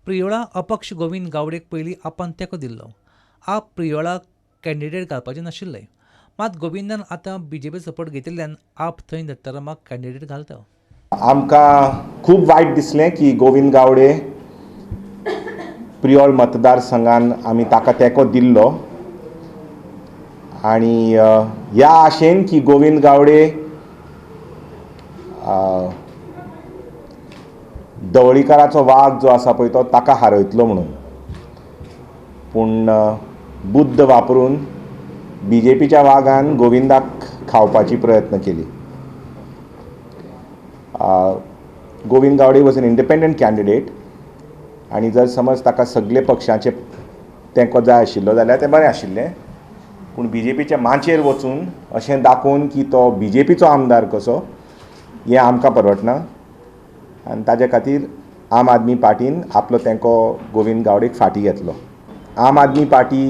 प्रियोळा अपक्ष गोविंद गावडेक पयलीं आपान तेंको दिल्लो. आप प्रियोळा कॅन्डिडेट घालपाचें नाशिल्लें. मात गोविंदान आतां बीजेपी सपोर्ट घेतिल्ल्यान आप थंय दत्तारामाक कॅन्डिडेट घालता. आमकां खूब वायट दिसलें की गोविंद गावडे प्रियोळ मतदारसंघान आमी ताका तेंको दिल्लो आनी ह्या आशेन की गोविंद गावडे ढवळीकाराचो वाग जो आसा पळय तो ताका हारयतलो म्हणून, पूण बुद्द वापरून बी जे पीच्या वागान गोविंदाक खावपाची प्रयत्न केली. Govind Gaude was an independent candidate आनी जर समज ताका सगळे पक्षांचे तेंको जाय आशिल्लो जाल्यार तें बरें आशिल्लें, पूण बी जे पीच्या माचयेर वचून अशें दाखोवन की तो बी जे पीचो आमदार कसो हें आमकां परवडना आनी ताजे खातीर आम आदमी पार्टीन आपलो तेंको गोविंद गावडेक फाटीं घेतलो. आम आदमी पार्टी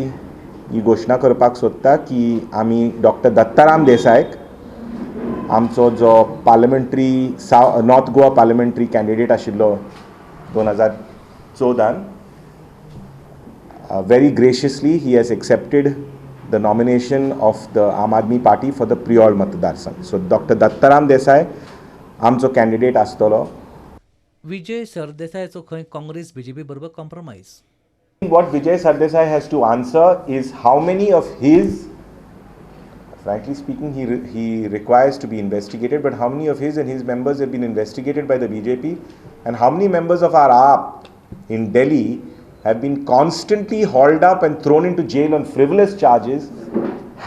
ही घोशणा करपाक सोदता की आमी डॉक्टर दत्ताराम देसायक आमचो जो parliamentary north Goa parliamentary candidate आशिल्लो 2014, very graciously he has accepted the nomination of the Aam Aadmi Party for the Priol मतदारसंघ. सो डॉक्टर दत्ताराम देसाय आमचो कॅन्डिडेट आसतलो. विजय सरदेसायाचो खंय काँग्रेस बीजेपी बरोबर compromise. What Vijay Sardesai has to answer is how many of his, frankly speaking, he requires to be investigated, but how many of his and his members have been investigated by the BJP, and how many members of our AAP in Delhi have been constantly hauled up and thrown into jail on frivolous charges,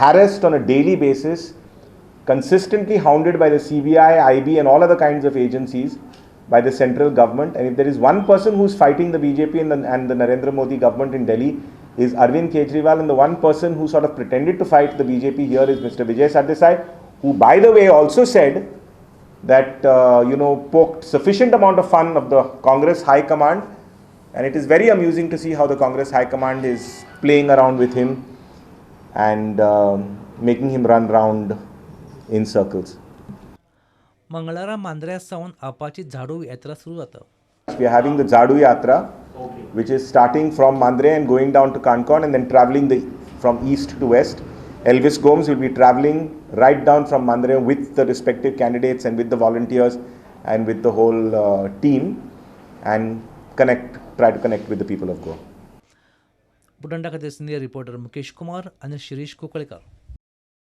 harassed on a daily basis, consistently hounded by the CBI, IB and all other kinds of agencies by the central government. And if there is one person who's fighting the BJP and the Narendra Modi government in Delhi is Arvind Kejriwal, and the one person who sort of pretended to fight the BJP here is Mr. Vijay Sardesai, who by the way also said that, poked sufficient amount of fun of the Congress High Command, and it is very amusing to see how the Congress High Command is playing around with him and making him run round in circles. मंगळारा मांद्र्या सावन Apache झाडू यात्रा सुरू जाता. We are having the Jhadu Yatra, which is starting from Mandre and going down to Canacona and then traveling from east to west. Elvis Gomes will be traveling right down from Mandre with the respective candidates and with the volunteers and with the whole team and try to connect with the people of Goa. बुडंडा खातीर senior reporter Mukesh Kumar आनी शिरीष कुंकळेकर.